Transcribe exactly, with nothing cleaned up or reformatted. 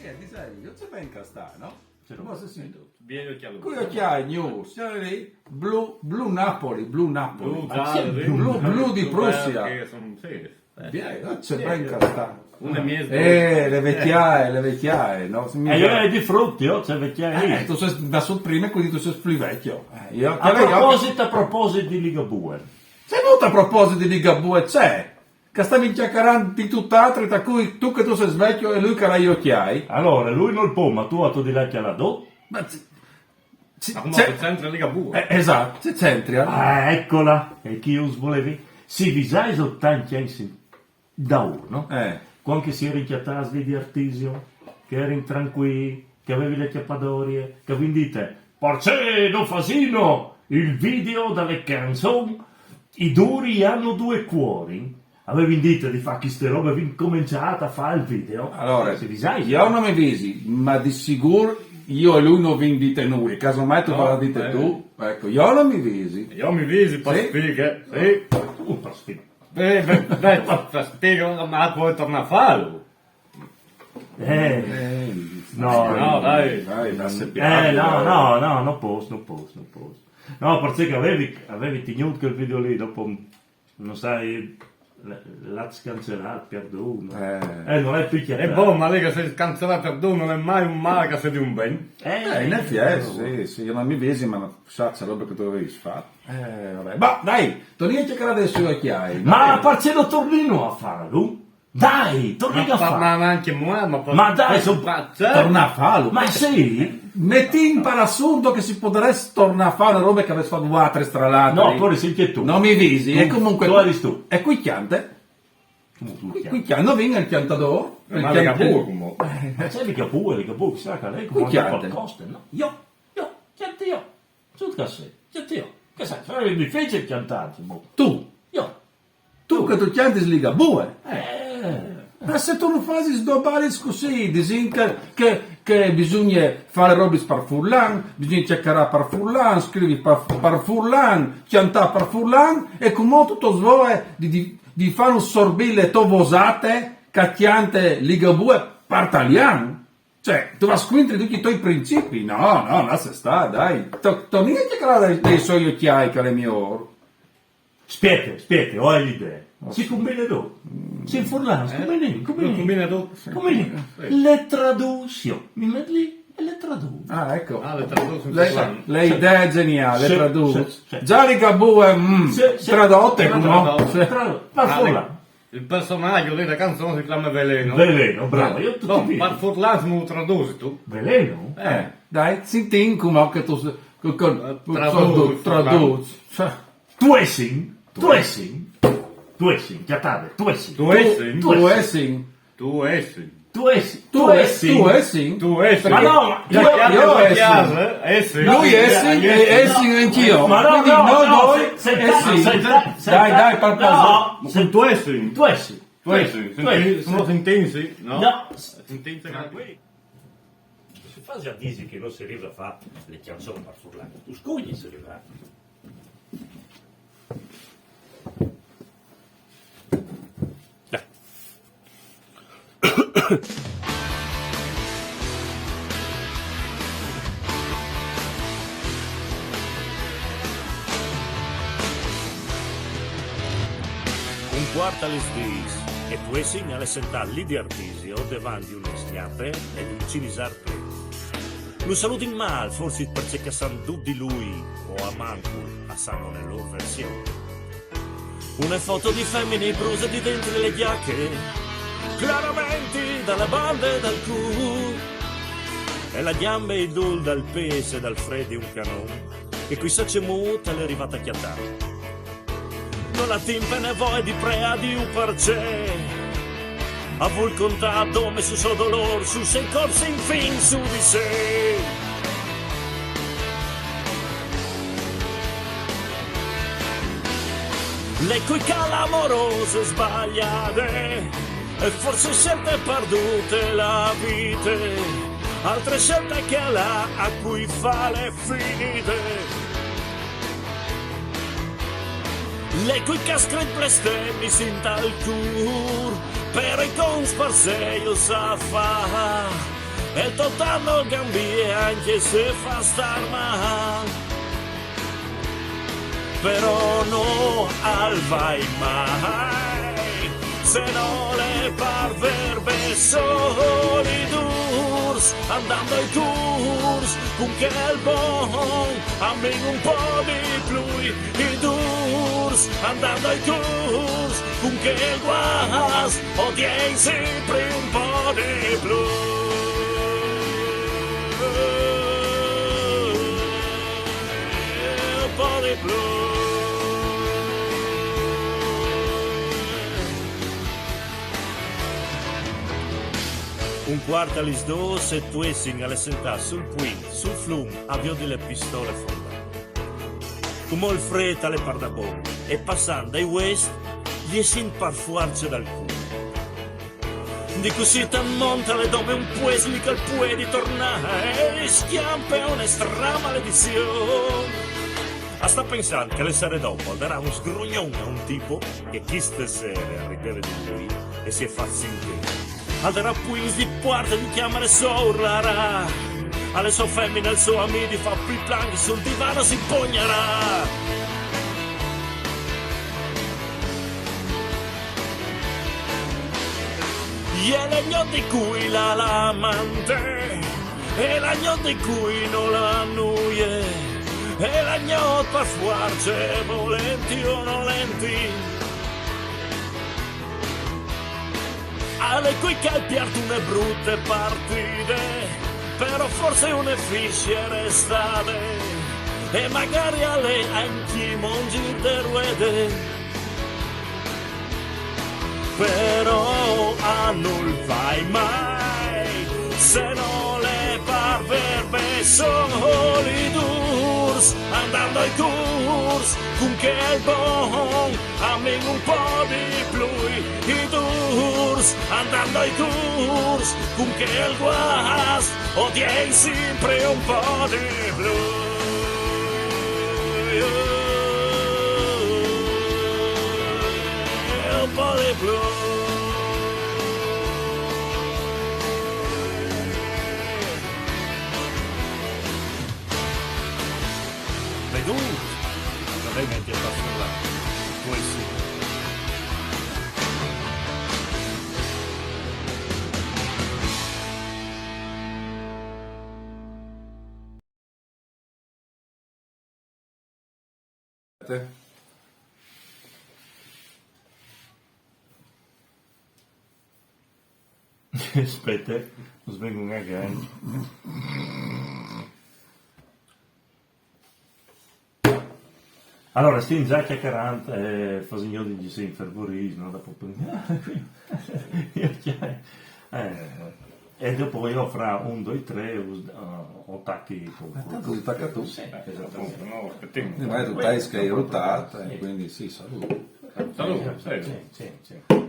Eh, dicevi, io c'è ben castà, no? Sì, Ma se sì. Vieni occhiali. Qui occhiali, news, siamo lì. Blu, blu Napoli, blu Napoli. Blu, Ma giallo, sì, blu, blu di Prussia. Che sono, sì. Vieni, no? C'è ben castà. Una e mezza. Eh, le vecchiaie, le vecchiaie, no? E io ero di frutti, oh, c'è vecchiaia lì. Eh, tu sei da su prima, quindi tu sei più vecchio. Eh, io, A proposito, a proposito di Ligabue. C'è molto a proposito di Ligabue, c'è. Che stavi chiacchierando di tutt'altro, tra cui tu che tu sei vecchio e lui che l'ha gli occhiai. Allora, lui non può, ma tu hai di là che la do. Ma ci- ci- Ma come c'è- c'entra Ligabue? Eh, esatto, c'è c'entri, eh? Ah, eccola. E chi us volevi? Sì, vi sai, sono tanti anni sì. Da uno. Eh. Quando che si era in chiatasli di Artisio, che eri tranquilli, che avevi le chiappadorie, che vi dite, perché non fasino il video delle canzoni, i duri hanno due cuori? Avevi detto di fare queste robe, vi cominciate a fare il video. Allora, se vi sai. Io non mi visi, ma di sicuro io e lui non vi dite nulla. Casomai tu No, parla di te eh. Tu, ecco, io non mi visi. Io mi visi per Sì? spiegare, sì. Uh, per sfida. Eh, beh, beh, per spiegare, ma poi torna a farlo. Eh, no, No, dai. Dai, ma se Eh, no, no, no, non posso, non posso, non posso. No, perché avevi, avevi tenuto quel video lì, dopo, non sai, l- l'ha cancellato, perduto. Eh. Eh, non è più E chiaro. boh, ma lei che si cancella perdono non è mai un male che sia di un bene. Eh, in effetti, sì, sì, io non mi visi, ma sa, c'è roba che tu avevi fatto. Eh, vabbè. Ma dai, torniamo a chiacchierare dei suoi occhiai. Ma perché lo tornino a farlo? Dai, tornino a Ma, farlo. ma anche muore, ma, Ma dai, so- ma, cioè, Torna a farlo. Ma sì, Metti per assurdo che si potesse tornare a fare una roba che avessi fatto due, tre stralate. No, poi sei anche tu. Non mi visi, Tu- e comunque... tu eri tu. E qui chiante? Tu Qui, chianti. Qui chiante, non venga il chiantador. Ma mica pure come. Ma c'è mica pure, mica pure, chissà che lei Qui come chiante. Qualcosa, no? Io, io, chianto io. Su che sei? Chianto io. Che sai, sarebbe difficile chiantare, boh. Tu, Io. tu che tu chianti Ligabue. Eh. Ma se tu non fai sdobbare così, dici che, che, che bisogna fare robe per furlan, bisogna cercare per furlan, scrivi per, per furlan, chiantare per furlan, e come tutto svoe di, di, di fare un sorbile tovosate, che chiante Ligabue per talian. Cioè, tu vas contro tutti i tuoi principi. No, no, lascia stare, dai. To- Torni a chiacchierare dei, dei suoi occhiai, che è migliore. Aspetta, aspetta, ho l'idea. Si combina tutto. Si in furlan, si combina, combina. Combina tutto. Combina. Le traduzioni. Mi metti lì e le traduco. Ah, ecco. Ah, le traduzioni Lei, in furlan. l'idea è geniale, Sì, traduce. Sì, sì. Già Ligabue, mm, Sì, sì. tradotte, Tradotte. no? Tra- per Ah, furlan. Il personaggio della canzone si chiama Veleno. Veleno, bravo, io tutti No, vidi. per furlan siamo tradotti tu. Veleno? Eh, dai, senti come che tu... Con, con, Traduci, traduci. Cioè, Tuesin? Tuesin? Tuesin, chiatate, Tuesin. Tuesin. Tu Essing. Tu Essing. Tuesin. Tu Essing. Tu Essing. Tu Essing. Ma no, ma Io, io Essing. Essing. Lui Essing e Essing anch'io. Ma no, Quindi no, noi no, due se- se- Essing. se- se- Dai, dai, per favore. No, Sentuesing. Tuesin. Tuesin. Tuesin. Sono sentenze, no? No. Sentenze tranquille. Si fa già dici che non si arriva a fare le canzoni per furlan. Tu scugli si arriva. Un quart a les dis, e Tuesin al è sentà lì di Artisio davanti una sgnate e un cinisar plen. Lu salutin mal, forsit perché che san dut di lui, o a mancul, a san una lor versione. Una foto di femmini bruse di dentro le giacche, claramente dalla banda e dal cul. E la gambe e il dol dal pes e dal fred di un canon, che qui sa ce mut è arrivata a chiattare. Non la timpene voe di prea di u parcè. A vul contà dome su so dolor, su se corse infin su di sé. Le cui calamorose sbagliate, e forse scelte perdute la vita, altre scelte che la a cui fa le finite. Le cui cascret blestemi sin tal cur, per i cons per se io sa fa. E tot a nol gambie ancje se e fâs star mâl. Però no al vai mai, se no l'è par vêr bessôl. I dûrs, a 'nd àn doi cûrs, cun chel bon, a mi un pôc di plui. I dûrs, a 'nd àn doi cûrs, cun chel guast, o tieni simpri un pôc di plui. Un pôc di plui. Un cuart a lis dôs e Tuesing al è sentât sul puint, sul flum, a viodi la pistole fondâ. Cumò il frêt al è pardabon, e passant dai vuescj, lis sint par fuarce dal cûr. Di cussì tant mont al è dome un puest li che al puedi tornâ, e scjampe une stramaledizion. A sta pensant che la sere dopo al darà un sgrugnon a un tipo che cheste sere al rideve di lui e si è fat sintî. Al darà puints di puarte, di cjamare sô, urlarà a la sô femine, al so amì di fâ plui planc, sul divan si impugnarà. E la gnot di cui la lamante, e la gnot di cui no la nuie, e la gnot par fuarce, volenti o nolenti. Al è cui che al piert une brute partide, però forse une fis e je restade, e magari al è ancjemò un zîr de ruede. Però a nol vai mai, se no l'è par vêr bessôl. I dûrs, a 'nd àn doi cûrs, cun chel bon, a mi un pôc di plui. I dûrs, a 'nd àn doi cûrs, cun chel guast, o tieni simpri un pôc di plui. Un pôc di plui. Vedût? Che o vegni a fâ furlan. Cui sì? Spiete, us vegn un agagn. Alore, o stin za cjacarant, eh, fasint jodi di jessi infervorîts, no? Dopo, eh, e dopo jo fra un, doi, trê, o, o tachi cul, cul... Tant lu tachi tu. Sì, esatamente. No, spietìn. Sì, ma tu sai che o ai rutât, eh, quindi sì, salût. Salût, sì, sì, sì.